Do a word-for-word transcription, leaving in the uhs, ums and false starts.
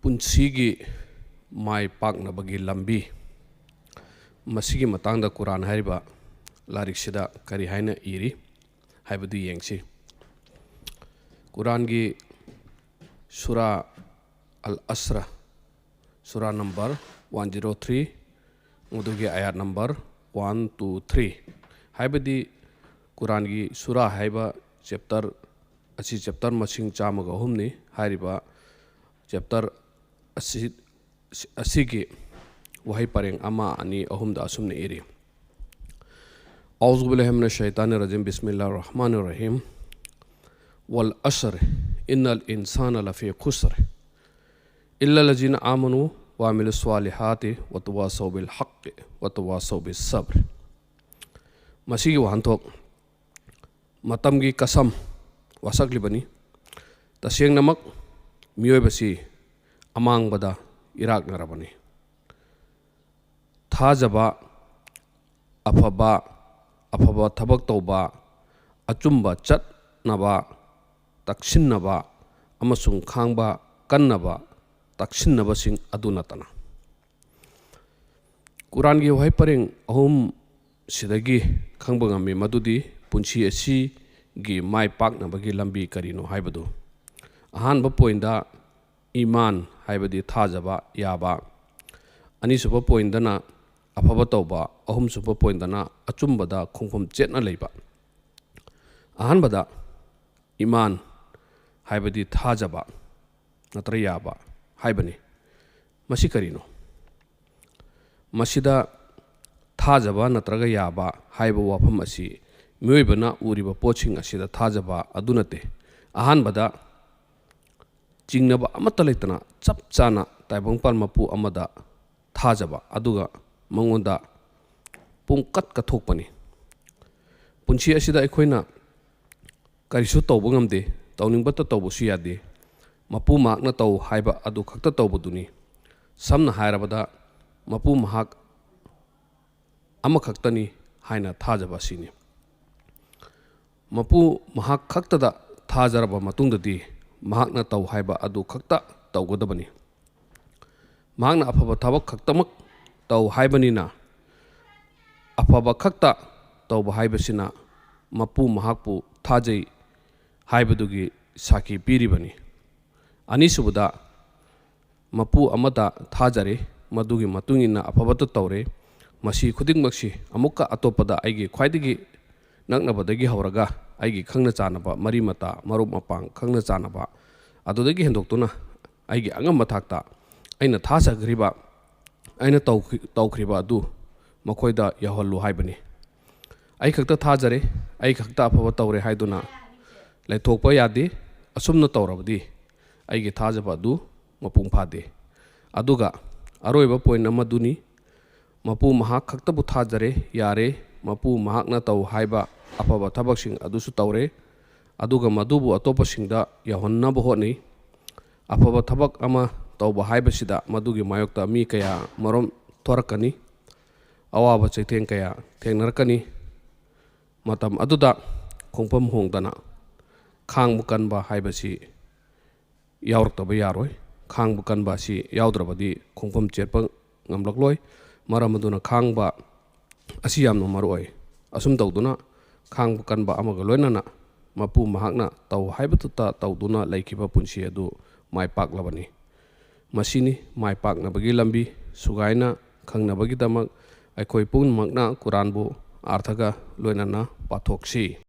ꯄꯨꯟꯁꯤꯒꯤ ꯃꯥꯏ ꯄꯥꯛꯅꯕꯒꯤ ꯂꯝꯕꯤ꯫ ꯃꯁꯤꯒꯤ ꯃꯇꯥꯡꯗ ꯀꯨꯔꯥꯟ ꯍꯥꯏꯔꯤꯕ ꯂꯥꯏꯔꯤꯛꯁꯤꯗ ꯀꯔꯤ ꯍꯥꯏꯅ ꯏꯔꯤ ꯍꯥꯏꯕꯗꯨ ꯌꯦꯡꯁꯤ꯫ ꯀꯨꯔꯥꯟꯒꯤ ꯁꯨꯔꯥ ꯑꯜ ꯑꯁ꯭ꯔ, ꯁꯨꯔꯥ ꯅꯝꯕꯔ ꯋꯥꯟ ꯖꯤꯔꯣ ꯊ꯭ꯔꯤ, ꯃꯗꯨꯒꯤ ꯑꯥꯌꯥꯠ ꯅꯝꯕꯔ ꯋꯥꯟ, ꯇꯨ, ꯊ꯭ꯔꯤ, ꯍꯥꯏꯕꯗꯤ ꯀꯨꯔꯥꯟꯒꯤ ꯁꯨꯔꯥ ꯍꯥꯏꯕ ꯆꯦꯞꯇꯔ ꯑꯁꯤ ꯆꯦꯞꯇꯔ ꯃꯁꯤꯡ ꯆꯥꯝꯃꯒ ꯑꯍꯨꯝꯅꯤ꯫ ꯍꯥꯏꯔꯤꯕ ꯆꯦꯞꯇꯔ ꯑꯁꯤ, ꯑꯁꯤꯒꯤ ꯋꯥꯍꯩ ꯄꯔꯦꯡ ꯑꯃ, ꯑꯅꯤ, ꯑꯍꯨꯝꯗ ꯑꯁꯨꯝꯅ ꯏꯔꯤ: أعوذ بالله من الشيطان الرجيم، بسم الله الرحمن الرحيم. والعصر، إن الإنسان لفي خسر، إلا الذين آمنوا وعملوا الصالحات وتواصوا بالحق وتواصوا بالصبر. ꯃꯁꯤꯒꯤ ꯋꯥꯍꯟꯊꯣꯛ: ꯃꯇꯝꯒꯤ ꯀꯁꯝ ꯋꯥꯁꯛꯂꯤꯕꯅꯤ꯫ ꯇꯁꯦꯡꯅꯃꯛ ꯃꯤꯑꯣꯏꯕꯁꯤ ꯑꯃꯥꯡꯕꯗ ꯏꯔꯥꯛꯅꯔꯕꯅꯤ꯫ ꯊꯥꯖꯕ, ꯑꯐꯕ, ꯑꯐꯕ ꯊꯕꯛ ꯇꯧꯕ, ꯑꯆꯨꯝꯕ ꯆꯠꯅꯕ ꯇꯛꯁꯤꯟꯅꯕ ꯑꯃꯁꯨꯡ ꯈꯥꯡꯕ ꯀꯟꯅꯕ ꯇꯛꯁꯤꯟꯅꯕꯁꯤꯡ ꯑꯗꯨ ꯅꯠꯇꯅ꯫ ꯀꯨꯔꯥꯟꯒꯤ ꯋꯥꯍꯩ ꯄꯔꯦꯡ ꯑꯍꯨꯝ ꯁꯤꯗꯒꯤ ꯈꯪꯕ ꯉꯝꯃꯤ ꯃꯗꯨꯗꯤ ꯄꯨꯟꯁꯤ ꯑꯁꯤꯒꯤ ꯃꯥꯏ ꯄꯥꯛꯅꯕꯒꯤ ꯂꯝꯕꯤ ꯀꯔꯤꯅꯣ ꯍꯥꯏꯕꯗꯨ꯫ ꯑꯍꯥꯟꯕ ꯄꯣꯏꯟꯗ ꯏꯃꯥꯟ ꯍꯥꯏꯕꯗꯤ ꯊꯥꯖꯕ ꯌꯥꯕ, ꯑꯅꯤꯁꯨꯕ ꯄꯣꯏꯟꯗꯅ ꯑꯐꯕ ꯇꯧꯕ, ꯑꯍꯨꯝꯁꯨꯕ ꯄꯣꯏꯟꯗꯅ ꯑꯆꯨꯝꯕꯗ ꯈꯣꯡꯐꯝ ꯆꯦꯠꯅ ꯂꯩꯕ꯫ ꯑꯍꯥꯟꯕꯗ ꯏꯃꯥꯟ ꯍꯥꯏꯕꯗꯤ ꯊꯥꯖꯕ ꯅꯠꯇ꯭ꯔ ꯌꯥꯕ ꯍꯥꯏꯕꯅꯤ꯫ ꯃꯁꯤ ꯀꯔꯤꯅꯣ? ꯃꯁꯤꯗ ꯊꯥꯖꯕ ꯅꯠꯇ꯭ꯔꯒ ꯌꯥꯕ ꯍꯥꯏꯕ ꯋꯥꯐꯝ ꯑꯁꯤ ꯃꯤꯑꯣꯏꯕꯅ ꯎꯔꯤꯕ ꯄꯣꯠꯁꯤꯡ ꯑꯁꯤꯗ ꯊꯥꯖꯕ ꯑꯗꯨ ꯅꯠꯇꯦ꯫ ꯑꯍꯥꯟꯕꯗ ꯆꯤꯡꯅꯕ ꯑꯃꯠꯇ ꯂꯩꯇꯅ ꯆꯞ ꯆꯥꯅ ꯇꯥꯏꯕꯪꯄꯥꯟ ꯃꯄꯨ ꯑꯃꯗ ꯊꯥꯖꯕ, ꯑꯗꯨꯒ ꯃꯉꯣꯟꯗ ꯄꯨꯡꯀꯠ ꯀꯠꯊꯣꯛꯄꯅꯤ꯫ ꯄꯨꯟꯁꯤ ꯑꯁꯤꯗ ꯑꯩꯈꯣꯏꯅ ꯀꯔꯤꯁꯨ ꯇꯧꯕ ꯉꯝꯗꯦ, ꯇꯧꯅꯤꯡꯕꯇ ꯇꯧꯕꯁꯨ ꯌꯥꯗꯦ꯫ ꯃꯄꯨ ꯃꯍꯥꯛꯅ ꯇꯧ ꯍꯥꯏꯕ ꯑꯗꯨ ꯈꯛꯇ ꯇꯧꯕꯗꯨꯅꯤ꯫ ꯁꯝꯅ ꯍꯥꯏꯔꯕꯗ, ꯃꯄꯨ ꯃꯍꯥꯛ ꯑꯃꯈꯛꯇꯅꯤ ꯍꯥꯏꯅ ꯊꯥꯖꯕ ꯑꯁꯤꯅꯤ꯫ ꯃꯄꯨ ꯃꯍꯥꯛ ꯈꯛꯇꯗ ꯊꯥꯖꯔꯕ ꯃꯇꯨꯡꯗꯗꯤ ꯃꯍꯥꯛꯅ ꯇꯧ ꯍꯥꯏꯕ ꯑꯗꯨ ꯈꯛꯇ ꯇꯧꯒꯗꯕꯅꯤ꯫ ꯃꯍꯥꯛꯅ ꯑꯐꯕ ꯊꯕꯛ ꯈꯛꯇꯃꯛ ꯇꯧ ꯍꯥꯏꯕꯅꯤꯅ, ꯑꯐꯕ ꯈꯛꯇ ꯇꯧꯕ ꯍꯥꯏꯕꯁꯤꯅ ꯃꯄꯨ ꯃꯍꯥꯛꯄꯨ ꯊꯥꯖꯩ ꯍꯥꯏꯕꯗꯨꯒꯤ ꯁꯥꯈꯤ ꯄꯤꯔꯤꯕꯅꯤ꯫ ꯑꯅꯤꯁꯨꯕꯗ, ꯃꯄꯨ ꯑꯃꯗ ꯊꯥꯖꯔꯦ, ꯃꯗꯨꯒꯤ ꯃꯇꯨꯡ ꯏꯟꯅ ꯑꯐꯕꯇ ꯇꯧꯔꯦ꯫ ꯃꯁꯤ ꯈꯨꯗꯤꯡꯃꯛꯁꯤ ꯑꯃꯨꯛꯀ ꯑꯇꯣꯞꯄꯗ ꯑꯩꯒꯤ ꯈ꯭ꯋꯥꯏꯗꯒꯤ ꯅꯛꯅꯕꯗꯒꯤ ꯍꯧꯔꯒ ꯑꯩꯒꯤ ꯈꯪꯅ ꯆꯥꯟꯅꯕ, ꯃꯔꯤ ꯃꯇꯥ, ꯃꯔꯨꯞ ꯃꯄꯥꯡ, ꯈꯪꯅ ꯆꯥꯟꯅꯕ, ꯑꯗꯨꯗꯒꯤ ꯍꯦꯟꯗꯣꯛꯇꯨꯅ ꯑꯩꯒꯤ ꯑꯉꯝꯕ ꯊꯥꯛꯇ ꯑꯩꯅ ꯊꯥꯖꯈ꯭ꯔꯤꯕ, ꯑꯩꯅ ꯇꯧꯈꯤ-, ꯇꯧꯈ꯭ꯔꯤꯕ ꯑꯗꯨ ꯃꯈꯣꯏꯗ ꯌꯧꯍꯜꯂꯨ ꯍꯥꯏꯕꯅꯤ꯫ ꯑꯩ ꯈꯛꯇ ꯊꯥꯖꯔꯦ, ꯑꯩ ꯈꯛꯇ ꯑꯐꯕ ꯇꯧꯔꯦ ꯍꯥꯏꯗꯨꯅ ꯂꯩꯊꯣꯛꯄ ꯌꯥꯗꯦ꯫ ꯑꯁꯨꯝꯅ ꯇꯧꯔꯕꯗꯤ ꯑꯩꯒꯤ ꯊꯥꯖꯕ ꯑꯗꯨ ꯃꯄꯨꯡ ꯐꯥꯗꯦ꯫ ꯑꯗꯨꯒ ꯑꯔꯣꯏꯕ point ꯑꯃꯗꯨꯅꯤ, ꯃꯄꯨ ꯃꯍꯥꯛ ꯈꯛꯇꯕꯨ ꯊꯥꯖꯔꯦ, ꯌꯥꯔꯦ, ꯃꯄꯨ ꯃꯍꯥꯛꯅ ꯇꯧ ꯍꯥꯏꯕ ꯑꯐꯕ ꯊꯕꯛꯁꯤꯡ ꯑꯗꯨꯁꯨ ꯇꯧꯔꯦ, ꯑꯗꯨꯒ ꯃꯗꯨꯕꯨ ꯑꯇꯣꯞꯄꯁꯤꯡꯗ ꯌꯧꯍꯟꯅꯕ ꯍꯣꯠꯅꯩ꯫ ꯑꯐꯕ ꯊꯕꯛ ꯑꯃ ꯇꯧꯕ ꯍꯥꯏꯕꯁꯤꯗ ꯃꯗꯨꯒꯤ ꯃꯥꯌꯣꯛꯇ ꯃꯤ ꯀꯌꯥ ꯃꯔꯨꯝ ꯊꯣꯔꯛꯀꯅꯤ, ꯑꯋꯥꯕ ꯆꯩꯊꯦꯡ ꯀꯌꯥ ꯊꯦꯡꯅꯔꯛꯀꯅꯤ꯫ ꯃꯇꯝ ꯑꯗꯨꯗ ꯈꯣꯡꯐꯝ ꯍꯣꯡꯗꯅ ꯈꯥꯡꯕ ꯀꯟꯕ ꯍꯥꯏꯕꯁꯤ ꯌꯥꯎꯔꯛꯇꯕ ꯌꯥꯔꯣꯏ꯫ ꯈꯥꯡꯕ ꯀꯟꯕ ꯑꯁꯤ ꯌꯥꯎꯗ꯭ꯔꯕꯗꯤ ꯈꯣꯡꯐꯝ ꯆꯦꯠꯄ ꯉꯝꯂꯛꯂꯣꯏ꯫ ꯃꯔꯝ ꯑꯗꯨꯅ ꯈꯥꯡꯕ ꯑꯁꯤ ꯌꯥꯝꯅ ꯃꯔꯨ ꯑꯣꯏ꯫ ꯑꯁꯨꯝ ꯇꯧꯗꯨꯅ ꯈꯥꯡꯕ ꯀꯟꯕ ꯑꯃꯒ ꯂꯣꯏꯅꯅ ꯃꯄꯨ ꯃꯍꯥꯛꯅ ꯇꯧ ꯍꯥꯏꯕꯗꯨꯇ ꯇꯧꯗꯨꯅ ꯂꯩꯈꯤꯕ ꯄꯨꯟꯁꯤ ꯑꯗꯨ ꯃꯥꯏ ꯄꯥꯛꯂꯕꯅꯤ꯫ ꯃꯁꯤꯅꯤ ꯃꯥꯏ ꯄꯥꯛꯅꯕꯒꯤ ꯂꯝꯕꯤ꯫ ꯁꯨꯒꯥꯏꯅ ꯈꯪꯅꯕꯒꯤꯗꯃꯛ ꯑꯩꯈꯣꯏ ꯄꯨꯝꯅꯃꯛꯅ ꯀꯨꯔꯥꯟꯕꯨ ꯑꯥꯔꯊꯒ ꯂꯣꯏꯅꯅ ꯄꯥꯊꯣꯛꯁꯤ꯫